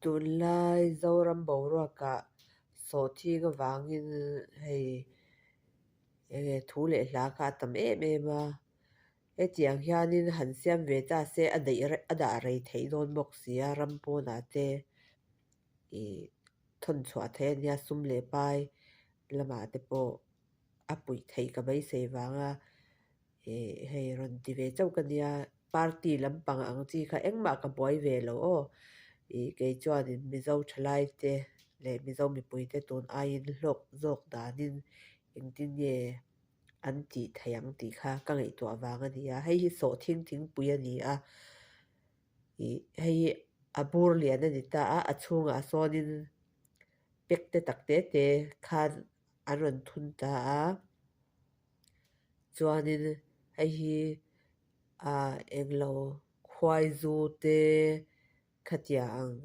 Tunlai Zoram boruakah sawhthing avangin hei enge thu leh hla kha a tam em em a. Hetiang hianin han siam ve ta se a daih a dah rei theih dawn bawk si a, ram pawnah te ih thawn chhuah theih a nia sum leh pai lamah te pawh a puih theih ka beisei vanga ih hei rawn ti ve chauh ka nia party lampang ang chi kha engmah ka buai ve lo aw ih kei chuanin Mizo thalai te leh Mizo mipui te tun aiin hlawk zawk danin engtin nge an tih theih ang tih kha ka ngaihtuah vang a ni a hei hi sawhthing thingpui a ni a ih hei hi a bur lian a ni ta a a chhungah sawnin pack te tak te te khan an rawn thun ta a chuanin hei hi ah englo khuai zu te khatiang ang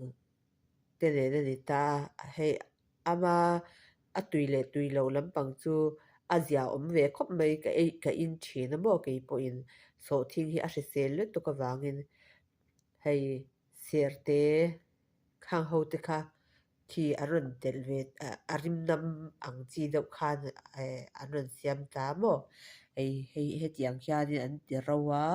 te nen a ni ta a hei ama a tui leh tui loh lampang chu a zia awm ve khawp mai ka ei ka in thin a maw keipawhin sawhthing hi a hrisel lutuk avangin hei serte khang ho te kha khi an rawn telh ve a rim nam ang chi deuh khan eh an rawn siam ta maw hei hei hetiang hianin an ti ro a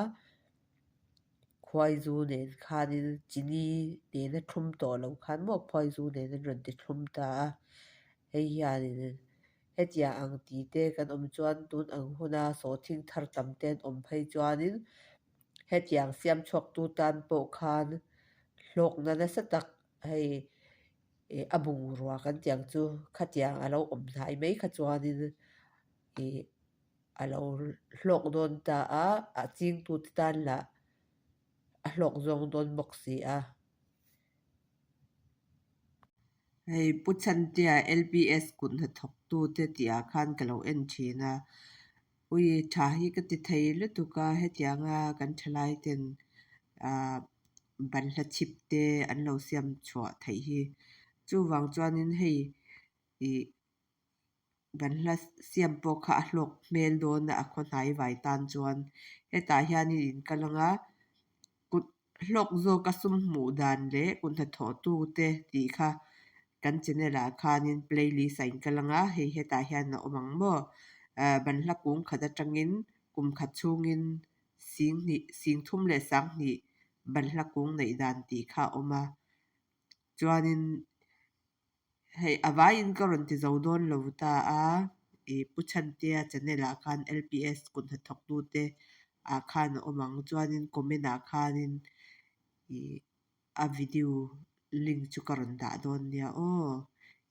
khuaizu nen khanin chini nena thlum tawh lo khan maw khuaizu nen an rawn ti thlum ta a hei hianin hetiang ang tih te kan awm chuan tun ang huna sawhthing thar tam te an awm phei chuanin hetiang siam chhuak tu tan pawh khan hlawkna nasa tak hei ih a bungrua kan tih ang chu khatiang a lo awm hnai mai kha chuanin ih a lo hlawk dawn ta a a chingtute tan lah a hlawk zawng dawn bawk si a. Hei Pu Chhantea L_P_S kut hnathawktute tih ah khan ka lo en thin a ui tha hi ka ti thei lutuk a hetianga kan thalai ten ah banhla chhip te an lo siam chhuah theih hi chuvang chuanin hei ih banhla siam pawh kha a hlawk hmel dawn a a khaw hnai vai tan chuan hetah hianin in kal ang a kut hlawk zawka sum hmuh dan leh kut hnathawh tu te tih kha kan channel ah khanin playlist a inkal ang a hei hetah hian a awm ang maw ah banhla kung khat atangin kum khat chhungin sing hnih sing thum leh sang hnih banhla kung neih dan tih kha a awm a chuanin hei a vaiin ka rawn ti zo dawn lo ta a ih Pu Chhantea channel ah khan L_P_S kut hnathawk tu te ah khan a awm ang chuanin comment ah khanin ih a video link chu ka rawn dah dawn nia aw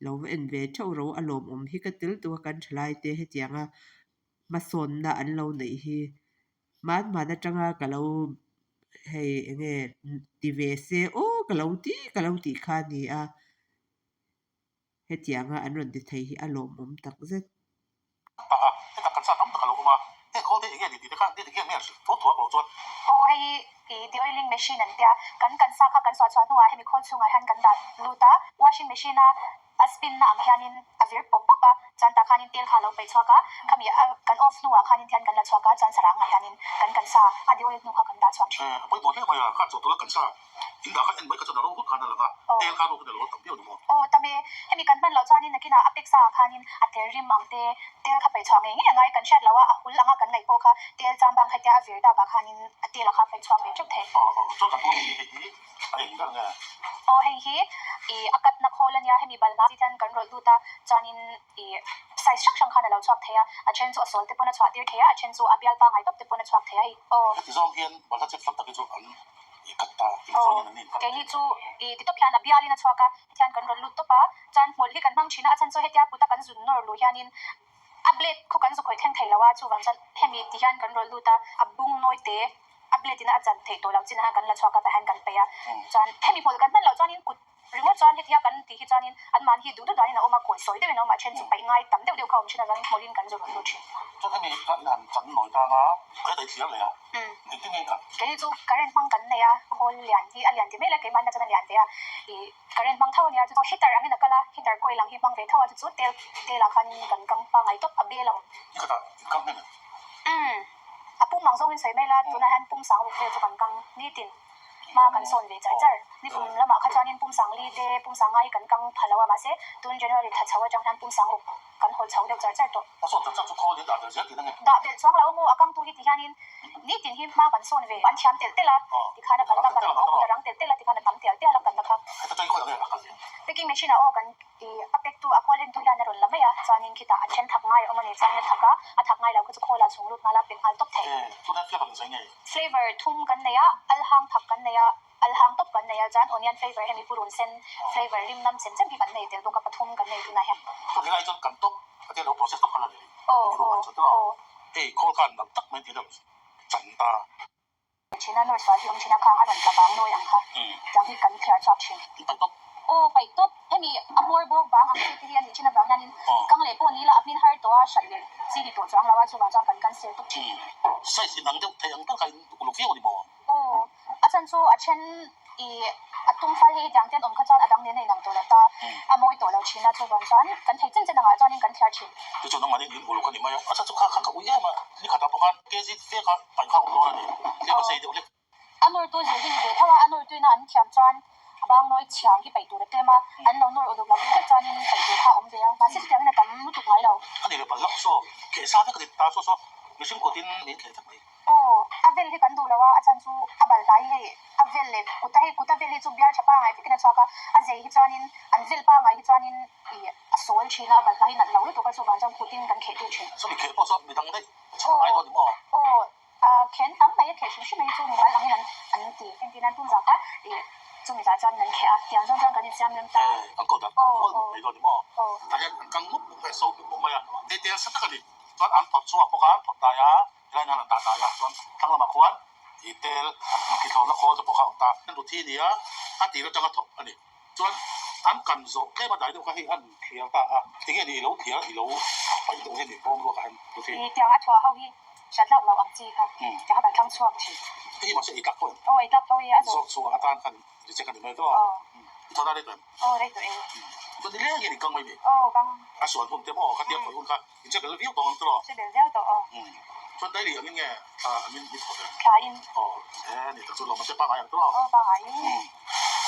lo va en ve theuh ro a lawmawm hi ka tel tuk a kan thalai te hetianga hmasawnna an lo neih hi hman hman atanga ka lo hei enge ti ve se aw ka lo ti ka lo tih kha a ni a hetianga an rawn ti thei hi a lawmawm tak zet. Tak a, heta kan sa tam tak a lo awm a, heng khawl te enge ni tih te kha ni enge nge hrilh tho thuak lo chuan. Aw hei hi i deoiling machine an tia, kan kan sa kha kan suah chhuah hnuah hemi khawl chhungah hian kan dah lut a, washing machine a a spin na ang hianin a vir pawp pawp a, chuan tah khanin tel kha a lo peih chhuak a, khami a kan off hnuah khanin thian kan la chhuak a, chuan sarang ah hianin kan kan sa a deoil hnu kha kan dah chhuak thin. A pawimawh hle mai a, kha chawhtawlh a kan sa in dah kha en mai kha chuan a ro hut khan a lang a, tel kha ro khan a lo tam viau ni maw? Aw tam e, hemi kan hman loh chuanin nakinah a pek sa ah khanin a tel rim ang te, tel kha peih chhuah ngei ngei a ngai, kan hriat loh a, a hul anga kan ngaih pawh kha tel chambang kha tia a vir tak ah khanin a tel a kha peih chhuak ve teuh thei. Aw aw, chuan kan pawh hei hi A eng ber nge? Aw hei hi ih a katna khawl a nia, hemi balhla chi hian kan rawlh lut a, chuanin ih size hrang hrang khan a lo chhuak thei a, a then chu a sawl te pawn a chhuah tir thei a, a then chu a bial pangai tawp te pawn a chhuak thei a hei. Aw. Heti zawng hian balhla chep tam tak hi chu an ih kat ta, heti zawng hian an in kat. Keini chu ih ti tawp hian a bialin a chhuak a, heti hian kan rawlh lut tawp a, chuan hmawlh hi kan hmang thin a, a chhan chu hetia kuta kan zun nawr luh hianin A blade khu kan zu khawih thleng thei lo a, chuvang chuan hemi ti hian kan rawlh lut a, a bung nawi te a blade in a chan theih tawh loh chin ah kan la chhuak a tah hian kan peih a, chuan hemi hmawlh kan hman loh chuanin kut ringawt chuan hetia kan tih hi chuanin an mahni hi duh duh danin a awm a, kawi sawi deuhin a awm a, then chu paih ngai tam deuh deuh kha a awm thin a, chuanin hmawlhin kan zu rawlh lut thin. Chuan hemi kha in han chan nawi tang a, ka daih thliar leh a, engtin nge ka. Kei chu current hmang kan nei a, khawl lian hi a lian ti mai la keimahna chuan a lian ve a, ih. Current hmang tho a nia, chu chu heater angin a kal a, heater coil ang hi hmang ve tho a, chu chu tel tel ah khan kan kang pangai tawp a bel a awm. I khatah in kang hnem em? Umm, a pum ang zawngin sawi mai la, tunah hian pum sang ruk vel chu kan kang nitin. Hma kan sawn ve char char. Nikum lamah kha chuanin pum sangli te pum sangnga hi kan kang pha lo a, mahse tun January thla chho atang hian pum sangruk kan hawl chho deuh char char tawh. A sawn char char chu khawl in dah belh zel tihna nge? Dah belh chuang lo maw? A kangtu hi ti hianin nitin hi hma kan sawn ve. An thiam telh telh a, tikhan a kalna kan awm a rang telh telh a, tikhan a tam tial tial a kalna kha. Heta tang khawiah nge a kal ve? Packing machine ah aw kan i a pack tu a khawl entu hian a rawn la mai a, chuanin khitah a then thak ngai a awm a ni, chuanin a thak a, a thak ngai lo kha chu khawlah chhung lut nghal a, pack nghal tawp thei. Tunah flavor in zai nge? Flavor thum kan nei a, al hang thak kan nei a, al hang tawp kan nei a, chuan onion flavor hemi purun sen flavor rim nam chem chem hi kan nei tel bawk a, pathum kan nei tunah hian. Chuan helai chuan kan tawp a tia lo process tawp kha la ni Aw ni aw aw. Hei khawl khan nam tak mai tih deuh chan ta. Thin a nawr sual hi awm thin a khang a rawn tla bang nawi ang kha tiang hi kan thliar chhuak thin. Paih tawp. Aw paih tawp. Hemi a hmawr bawk bang ang chi te hi a nih thin avang hianin kang leh pawh ni ila a hmin har tawh a hran leh chi ni tawh chuang lo a chuvang chuan kan cancel tawp thin. Size in ang deuh thei ang tak a in uluk viau a ni maw? Aw a chan chu a then i a tum fal hi hetiang te an awm kha chuan a dang nen a inang tawh lo ta a mawi tawh lo thin a chuvang chuan kan thei chen chen angah chuanin kan thliar thin. Chu chu nangmahni in uluk a ni mai a, a chan chu kha kha ka ui em a, ni khatah pawh khan kg te kha paih kha a awm dawn a ni, tlem a sei deuh hlek. A nawrtu zir hi ni ve tho a, a nawrtuina an thiam chuan a bang nawi chhiang hi paih tur a tlem a, an lo nawr uluk lo deuh vek chuanin paih tur kha a awm ve a, mahse chutiangin a tam lutuk ngai lo. A ni le palh hlauh saw, kheh sa vek a ni ta saw saw, mihring kutin min kheh vek mai. Aw, a vel hi kan duh lo a, a chhan chu a bal hlai hei a vel leh kuta hei kuta vel hi chu bial tha pangai vekin a chhuak a, a zei hi chuanin an vel pangai hi chuanin ih a sawl thin a, a bal hlai hi nat lo lutuk a, chuvang chuan kutin kan kheh tir thin. Saw mi kheh pawh saw midang daih chhuak ngai dawn ni maw? Aw, A khen tam mai a kheh hrim hrim mai chu mimal angin an an ti. Engtin an tum zah kha ih chumi zah chuan an kheh a, tiang zawng chuan kan insiam rem ta. An kawt a mual mup mai dawn ni maw? Tah hian an kang mup mup mai a, so mup mup mai a, hei tel sa tak a ni. Chuan an phawrh chhuak bawk a, an phawrh dai a, helai hian an dah dai a, chuan thlang lamah khuan ih tel an thithlawmna khawl te pawh kha a awm ta. An ruthi ni a, a tir atanga thawk a ni. Chuan an kan zawh tlem a dai deuh kha hei an thliar ta a, tinge ni i lo thliar i lo paih deuh hi ni bawm ruak ah hian ruthi. Ih tiang a thuah ho hi hriat tlak lo ang chi kha tiang kha kan thlang chhuak thin. Hei hi mahse ei tlak tawh em? Aw ei tlak tawh i a zawh. Zawh chhuah atan khan reject a ni mai tawh a. Aw. I thawh na rei tawh em? Aw rei tawh e. Chuan ni leng hian i kang mai ni? Aw kang. A suan hun te maw kha tia khawih hun kha in che bel viau tawh ang tawh? Che bel viau tawh aw. Chuan daily angin nge thla angin i thawh em? Thla in. Aw he ni tak chu lawm a che pangai ang tawh? Aw pangai in.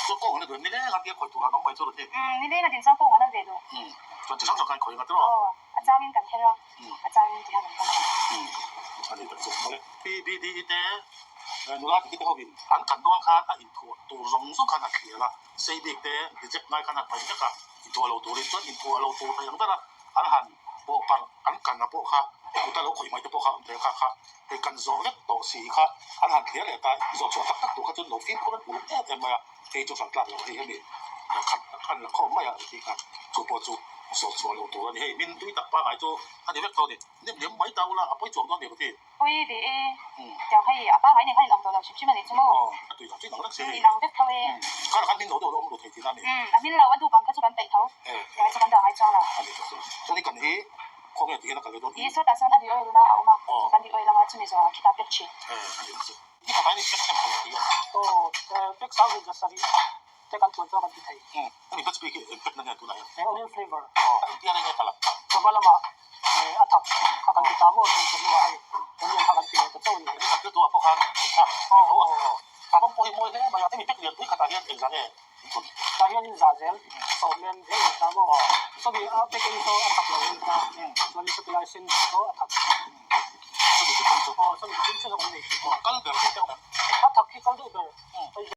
Chuan kawng an la duh em? Ni leng a tia khawih tur han awm mai chu rawn ti. Ni leng a din chuan kawng an la ve duh. Chuan chi hrang hrang khan khawih ang tawh? Aw a changin kan her a, a changin ti hian kan kal thin. A ni tak chu mawle. PBDE te nula te hi te hovin an kan dawn khan a inthuah tur zawng zawng khan a thliar a, sei bik te reject ngai khan a paih vek a, inthuah lo turin chuan inthuah lo tur thei ang ber a, an han pawh parh an kan a pawh kha kuta lo khawih mai te pawh kha awm thei a kha kha hei kan zawh vek tawh si kha an han thliar leh ta zawh chhuah tak tak tur kha chuan lo fimkhur an uluk em em mai a, hei chu hran tlak lo hei hemi khat an la khawm mai a tih kha chu pawh chu zawh chhuah lo tur a ni hei min tui tak pangai chu a ni vek tho a ni nem lem mai ta ula a pawi chuang dawn ni ka ti. Pawi ve e, tiang hei a pangai nen khan inang tawh lo hrim hrim a ni chu maw? Aw, a tui tak chu inang vek se hei. Inang vek tho e. Kar khan min lo deuh lo awm ru thei tihna a ni. A hmin lo a dup ang kha chu kan peih tho. Tiang chu kan dah ngai chuang lo. A ni tak chu. Chuan i kan hi khawnge tih hian a kal leh dawn i. Sawtah sawn a ri oil na a awm a, chu kan ri oil anga chumi zawhah khitah pek thin. A ni tak chu. Ni khat aiin i pek sem thei tih a. Aw, pek sang hi zasarih te kan tuan chuan kan ti thei. Hemi pek speak hi eng pek na nge tunah hian? He onion flavor. Aw, engtia reng nge kal a? Chawhma lamah a thak kha kan ti ta maw chuan chawhnu ah hei onion kha kan ti leh ta chauh a ni. Ni khat riltu ah pawh khan in thak tho a. A rawng pawh hi mawi hle mai a. Hemi pek lian pui khatah hian engzah nge in thun? Tah hian in zah zel sawm nen zel in ta maw? Sawmi a pek in saw a thak lo in ta chuan sawti lai sen saw a thak. Sawmi chi phun chu. Aw sawmi chi phun chu zawk an nei thin. Kal ber hi teuh em? A thak hi kal deuh ber.